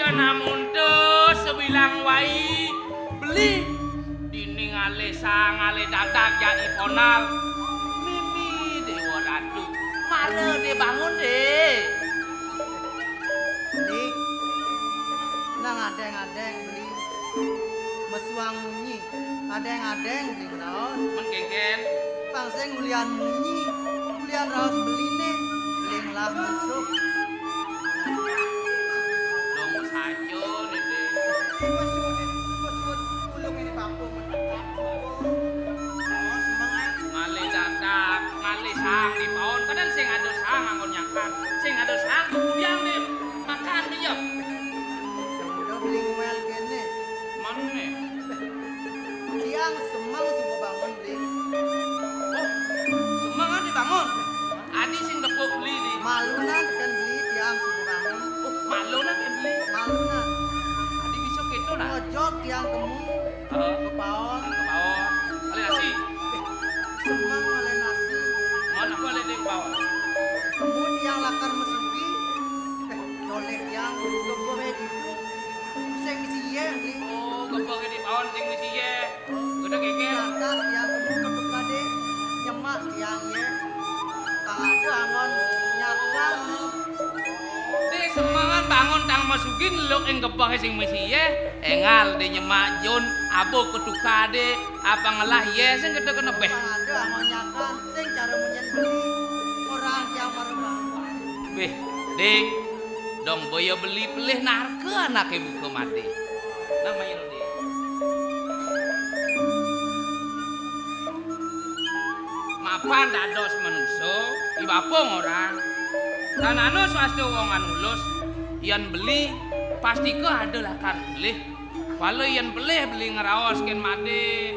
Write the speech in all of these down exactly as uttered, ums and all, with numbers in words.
Namun to sebilang wai beli, dini ngalih sang, ngalih dadak jagi ponal. Mimi Dewa Ratu, mara dé bangun dé. Beli, nang adéng-adéng beli, mesuang munyi, adéng-adéng beli ngraos. Men kénkén. Pang sing ulian munyi, ulian raos beliné, beli ngelah mesuk. Dong saja né, Dé. Wes, wes, wes, ulung ini bapung. Oh, semangat. Ngalih dadak, ngalih sang di paon. Kadén sing ada sang anggon nyakan. Sing ada sang kemudian dé makan dia. Udah beli ngwel kéné. Manuné? Tiang semeng suba bangun, Bli. Oh, semeng adi bangun. Adi sing nepuk beli di. Malunan tekén beli tiang suba bangun. Oh, malunan tekén beli. Malunan. Adi bisa kéto nah. Ngojog tiang kemu. Heeh. Ka paon. Ka paon. Ngalih nasi. Eh, semeng ngalih nasi. Ngalih apa ngalih di paon? Kemu tiang lakar mesuki. Eh, toleh tiang gebuh di ditu. Sing misi yéh, Bli. Oh, gebuh di paon sing misi yéh. Gedé kékén. Lantas tiang kemu ketuk kadé, nyemak tiang yéh. Tang ada anggon nyakan. Dé semengan bangun tang mesuki neluk ing gebuh sing misi yéh. Énggal dé nyemak jun, abuh ketuk kadé, apa ngelah yéh sing gedé kenebéh. Tang ada anggon nyakan, sing cara munyin beli. Orang tiang mara bangun. Béh, Dé, dong boya beli pelih narka anaké buka madé. Nah, mayuh, Dé. Mapan dados manusa, i bapa ngorang. Tan ana swasta wong anulus, yén beli, pastika ada lakar pelih. Pala yén pelih beli ngraos kén madé,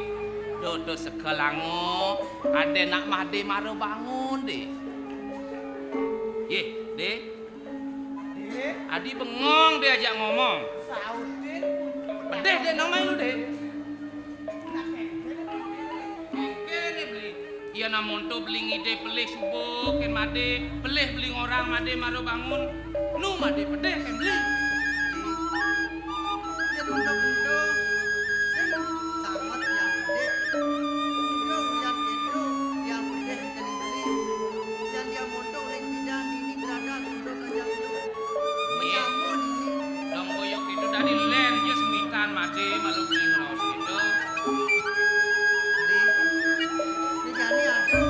duh, duh, sekelango, kadén nak madé mara bangun, Dé. Yéh, Dé. Adi bengong dé ajak ngomong. Sautin. Pedih dé nang main lu dé. Kéné beli. Iya namonto beli ngidih pelih suba kén madé, pelih beli ngorang madé mara bangun. Nu madé pedih kén beli. Iya benda-benda sing sanget yang pedih. Benda yang itu yang pedih kén beli. Yang dia monto oleh bidang ini berada Menyambut ini. Dong boyok itu tadi lén, ya semitan mati, malu beli ngraos gitu. Beli. Ini jani ada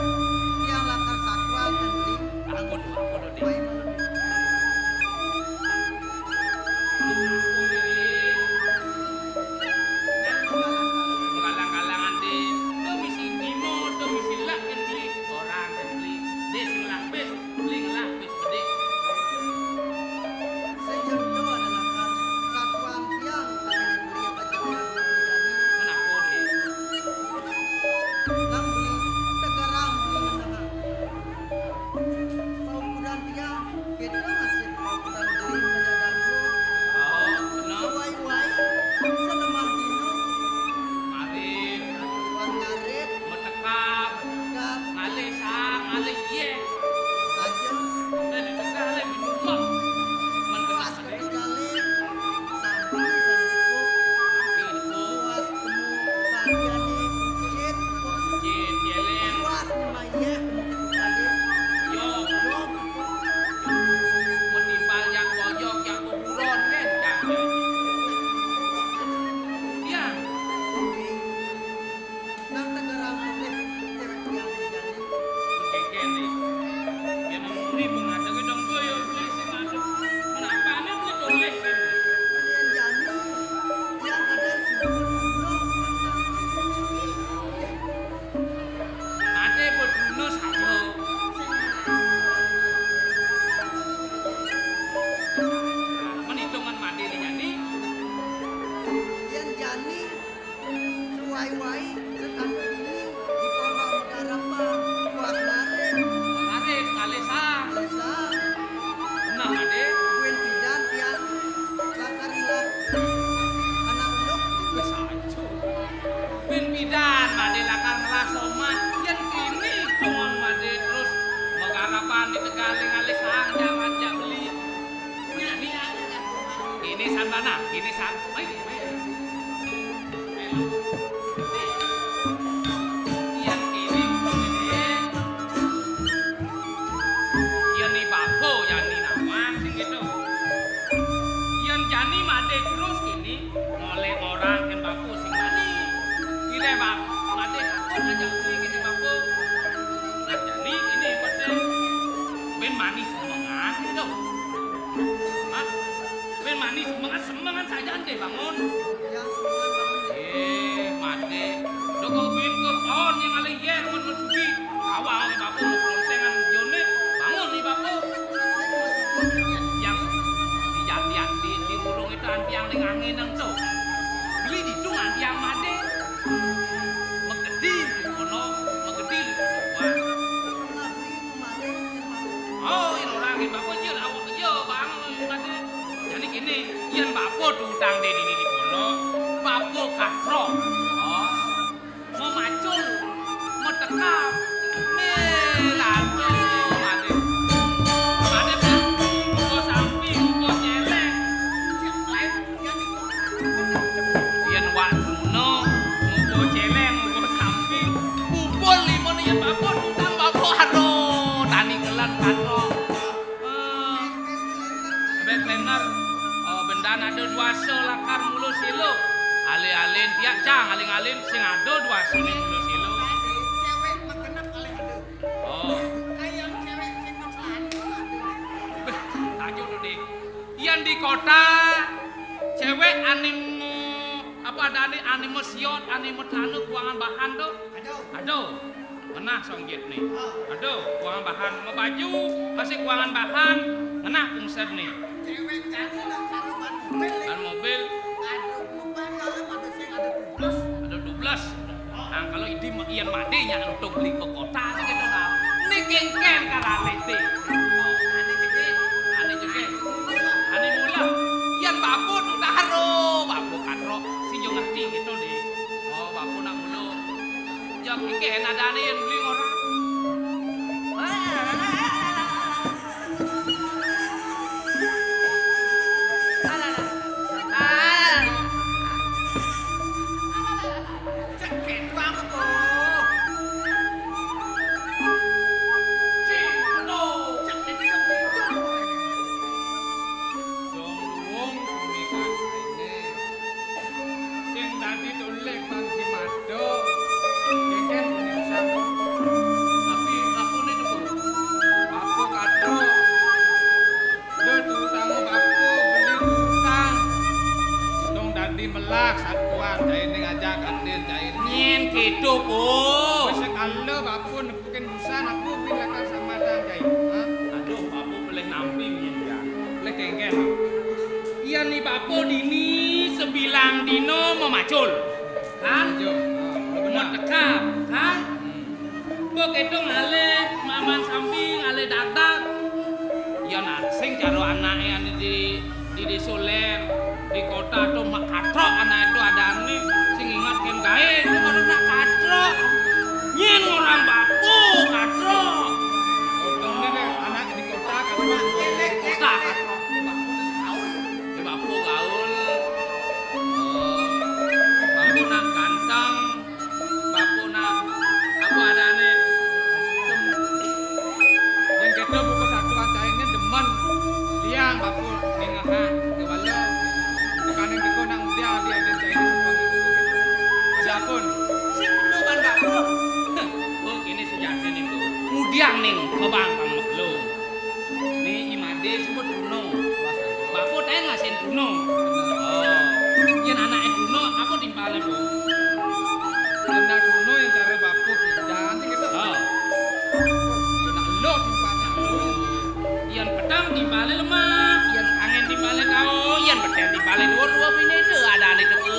yang lakar satuan dan beli. Ampun, ampun, Dé. Baik, Bang. Ampun, Dé. Galang-galangan, Dé. Tuh misi nimo, tuh misi lak kan beli. Orang kan beli. Dé sing lapis, beli ngelapis. Jadi, sing jodoh adalah kar-, satuan tiang, tadi beli apa jawab. Ini san bana, ini san. Ayo, ayo. Ayo. Nih. Yén ini, ini. Yén ni bapa jani nawang sing kéto. Yén jani madé terus kéné, ngolih orang kén bapa sing mani. Kira bapa madé takut aja kuwi kéné bapa. Nah, jani kéné model bén mani semengan kéto. Hah? Bén mani semengan, semengan sajan deh bangun. Yang semengan bangun deh. Eh, madé. Doko bin ke pohon yang alih yeh mun mun sugi. Awal bapa mau kelontengan jone, bangun ni bapa. Yang di, di, di, di murung itu antiang ning angin nang to. Beli ditu antiang madé. Megedi di kono, megedi di kono. Oh, yen ora nggih bapa, iya awak iya bangun madé. Jane kene, yen bapa diutang dene di kono, bapa katrok. Oh. Memacul, metekap. Melalu madé. Madé, muka sampi, muka celeng. Yen wak Bruno, muka celeng, muka sampi, kumpul lima yen bapa diutang bapa, aduh, tani kelan katrok. Eh, bek bener, eh, bendan ada duasa lakar mula sila. Alin-alin tiak cang, alin-alin sing ada duasa ni mula sila. Cewek menggenap oleh ada. Oh. Kayak cewek sing nang selana ada. Beh, tajuk tu, Dik. Yang di kota, cewek ané, apa adané, ané mesiot, ané metelana kuangan bahan tu. Aduh. Aduh. Ngenah songgit ni. Aduh, kuangan bahan mabaju, masih kuangan bahan, ngenah pungsen ni. Cewek jani nak karo ban mobil. Ban mobil. Ada mobil dalam, ada sing ada dubes. Ada dubes. Nah, kalau idi ma-, iyan madé nyak entuk beli ke kota sih gitu nah. Ini kengken karalete. Ane jegé. Ane jegé. Ane mula. Iyan bapa tu daro, bapa katrok, sing yo ngerti gitu di. Oh, bapa nak mula. Jam iki enak adané yén beli orang. Cek ketuang apa? Cek itu yang pintu. Dong wong kuwi kan aine. Sing dadi tolek Bang Jimado. Kengken punya usaha. Tapi apa nih tuh? Apa kata? Dia terutama apa beli utang. Dong dadi melah satuan, cai ini ngajak kantin, cai ini. Nyen gitu, Bu. Wis sekala bapun. Bukan urusan aku bin lakar sama tang cai. Hah? Aduh, bapa boleh nampi nyen ya. Boleh kengken. Iya ni bapa dini sebilang dino memacul. Kan? Ayo. Ah, benar. Metekap, kan? Hmm. Mbok itu ngalih maman sampi, ngalih dadak. Ya nah, sing cara anake ane di, di desa len, di kota tuh mak katrok anak itu adane sing ingat ken gawe itu baru nak katrok. Nyen orang bapa katrok. Untung deh anak di kota kalau di kota katrok. Ini bapa gaul. Ini bapa gaul. Oh, bapa nak ganteng. Bapa nak apa adane? Yen kita buku satu ancainé demen. Liang bapa ning ngehah kewala. Bukané diko nak ngudiang adi-adi ancainé semua gitu. Ada pun. Sing kudu ban bapa. Oh, kene sejati niku. Ngudiang ning kebang kang mekelo. Ni imade sebut Bruno. Bapa tae ngasin Bruno. Oh. Yen anake Bruno apa timpale, Bu? Yen nak Bruno yang cara bapa jangan sih gitu. Oh. Yen nak lo timpalnya lo. Yen pedang timpale lemah, yen angin timpale tau, yen beten timpale dhuwur dua bine itu adane tepe.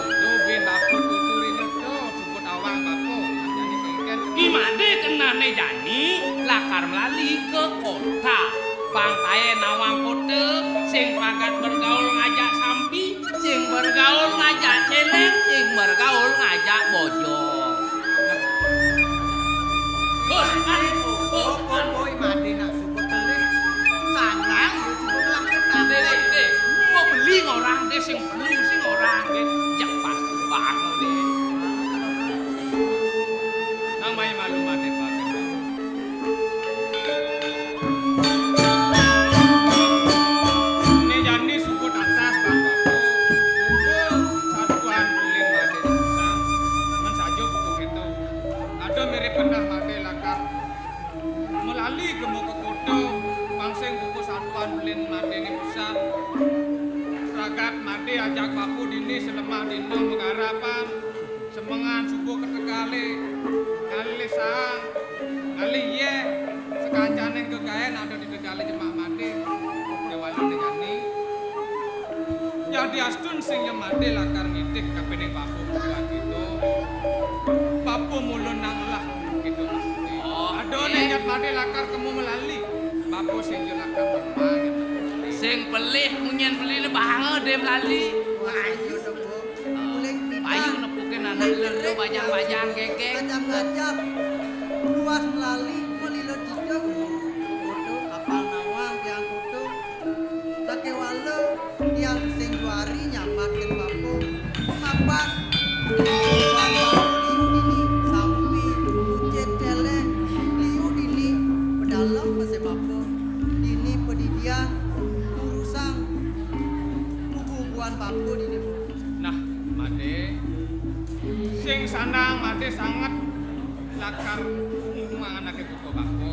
Tuh bin bapa tuturi nyeto. Awang bapa, jani kengken. Imade kenane jani lakar melali ke kota. Bangkae nawang kota, sing pangkat bergaul ngajak sampi, sing bergaul ngajak celeng, sing bergaul ngajak bojong. Bos, kan, bos, kan. Boy made nak suka telek. Sanang, ya suka ngelah ketang. Dek, dek, dek. Kok Ajak Bapa dini salemah dina magarapan, semengan suba ka tegalé, ngalih saang, ngalih yéh, sakancaning gegaén ada di tegalé Jemah Madé. Déwala né jani. Yadiastun sing Jemah Madé lakar nitih kapining Bapa buat kita. Bapa mula nang ngelah kita maksudé. Oh, ada né Jemah Madé lakar kemu melali. Bapa sing ja lakar kemu. Sing pelih, munyin pelih né baanga dé melali. Wah, iya to, Bu. Uling pidan. Payu nepukin anak lendo bajang-bajang, kékéng. Ngajap-ngajap. Luas melali, melila kita, Bu. Kudu apal nawang tiang kudu. Sakéwala tiang sing juari nyambatkin Bapa. Mapan. Bapa liu dini, sampi, kucit, céléng, liu dini, pedalem masih Bapa. Dini padidian, urusang bubuhan Bapa dini, Bu. Nah, Madé, sing sandang Madé sanget lakar ngurungang anaké buka Bapa.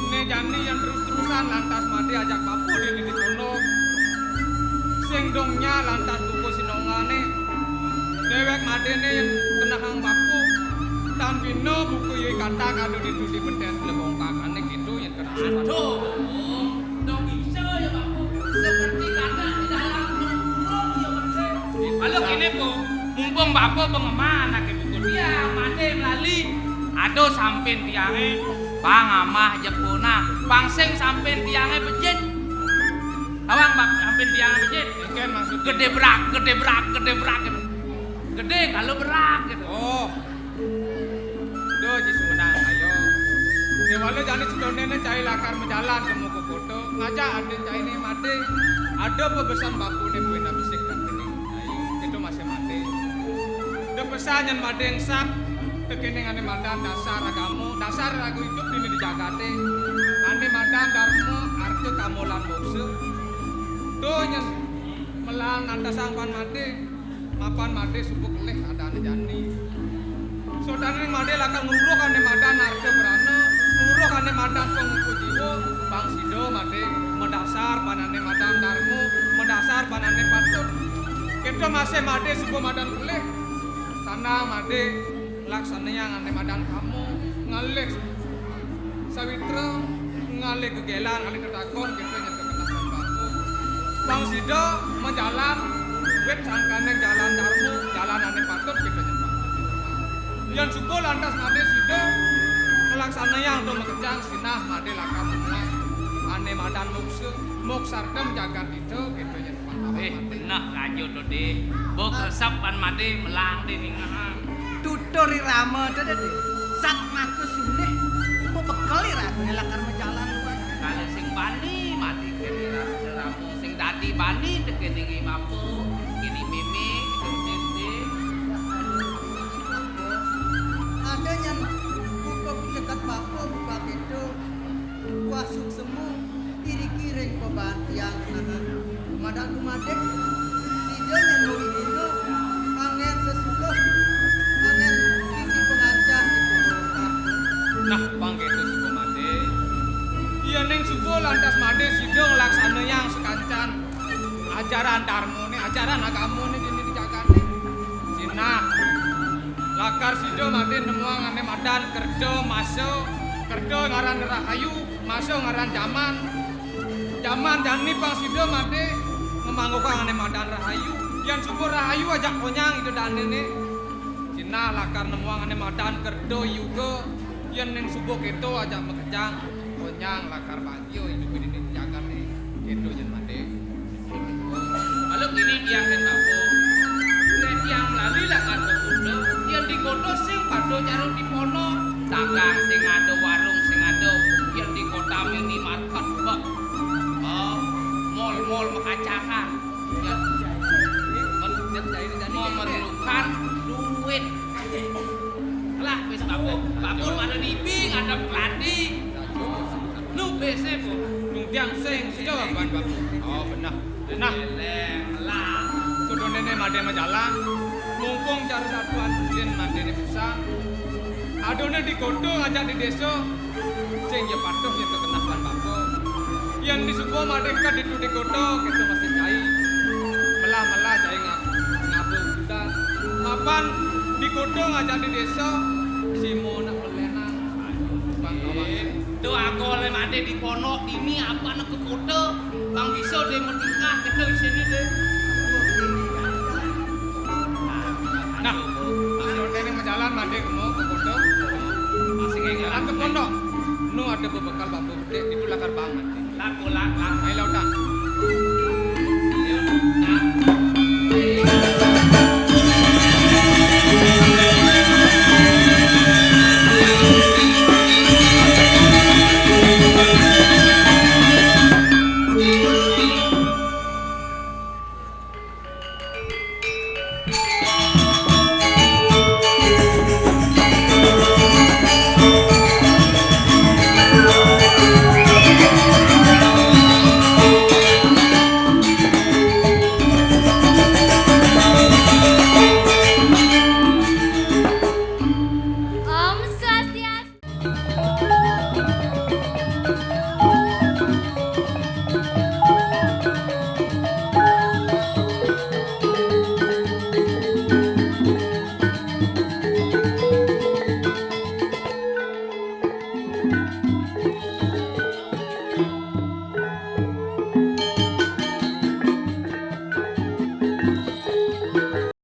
Né jani yén terus-terusan lantas Madé ajak Bapa dini di pondok. Sing dong nya lantas buka sinongané. Déwék Madéné yén kenehang Bapa. Tan bina buka yui katak ada ditu di betén lebongkakané gitu yén kenehang Bapa. Aduh, dong bisa ya, Bapa. Seperti katak di dalam burung ya, Bapa. Kalau kéné, Bu, mumpung Bapa pengema anaké buka tiang, Madé melali. Ada sampin tiangé, pang amah jepuna, pang sing sampin tiangé bejit. Awang, Bapa, sampin tiangé bejit. Kénkén maksud gedé brak, gedé brak, gedé brak gitu. Gedé kalau brak gitu. Oh. Duh, Ji Sumedang, ayo. Déwala jani sedondéné cai lakar majalan kemu ka kota. Ngajak adin cainé Madé. Ada pebesan Bapané buin abisik dan kéné. Ayo, itu masih Madé. Da pesan nyén Madé engsap, tekéning ané madan dasar agama, dasar raga idup dini di jagaté. Ané madan darma, arta, kama lan moksa. Duh nyén melang nantasang pan Madé. Mapan Madé suba kelih adané jani. Sodaning Madé lakar ngruruh ané madan arta brana, ngruruh ané madan pangupa jiwa, pang sida Madé madasar pan ané madan darma, madasar pan ané patut. Kéto masih Madé suba madan kelih. Sandang Madé nglaksanayang ané madan kama, ngalih sawitra, ngalih gegélan, ngalih tetakon, kéto nyén kekenasan Bapa. Pang sida majalan wit sangkaning jalan darma, jalan ané patut kéto nyén Bapa. Yén suba lantas Madé sida nglaksanayang to makejang, sinah Madé lakar nemuang ané madan moksa, moksartham jagat ida kéto nyén Bapa. Eh, beneh raja to, Dé. Bok resep pan Madé melang dé ningehang. Tutur irama to, Dé. Sat maka sunih, bebekel irama lakar majalan luas. Kalau sing bani mati kene irama, sing dadi bani tekening bapa, kene meme, kene dede. Ada nyén buka pucekat bapa, buka kéto. Wah, suksema, iriki ring pabaan tiang, nah, kumadan kumadik, sida nyén ngawinina, anggén sesuluh, anggén titi pangancan di pemerintahan. Nah, pang kéto suba Madé. Yéning suba lantas Madé sida nglaksanayang sakancan ajaran darmané, ajaran agamané dini di jagaté. Sinah, lakar sida Madé nemuang ané madan kerta masa, kerta ngaran rahayu, masa ngaran jaman. Jaman jani pang sida Madé ngamanggukang ané madan rahayu. Yén suba rahayu ajak konyang ida dané né. Sinah lakar nemuang ané madan kerta yuga. Yéning suba kéto ajak makejang, konyang lakar bagia idup dini jagaté. Kéto nyén Madé. Kalau kini tiang kén bapa, nek tiang melali lakar ka kota, yén di kota sing pada cara di pono, dagang sing ada, warung sing ada, yén di kota minimarket, bek. Oh, mall-mall makacakan. Yén memerlukan duit. Lah, wis bapa, bapa pada nipi ngadep keladi. Nu bese, Bu. Nung tiang sing sida ban bapa. Oh, beneh. Nah, lah. Kudu nené Madé majalan. Mumpung cara satuan ulin Madé né pisan. Aduhné di kota ngajak di désa. Sing ja patuh nyén kekenapan bapa. Yén di suba Madé ka ditu di kota, kéto masih cai. Kota ngajak di desa, si mo nak belenan. Bang kawan. Tuh aku oleh mati di pondok ini apa nak ke kota? Bang bisa dia menikah kita di sini deh. Nah, masih ada yang jalan mati ke mau ke kota. Masih kayak jalan ke pondok. Nu ada berbekal bambu gede itu lakar banget. Laku lak lak. Ayo udah.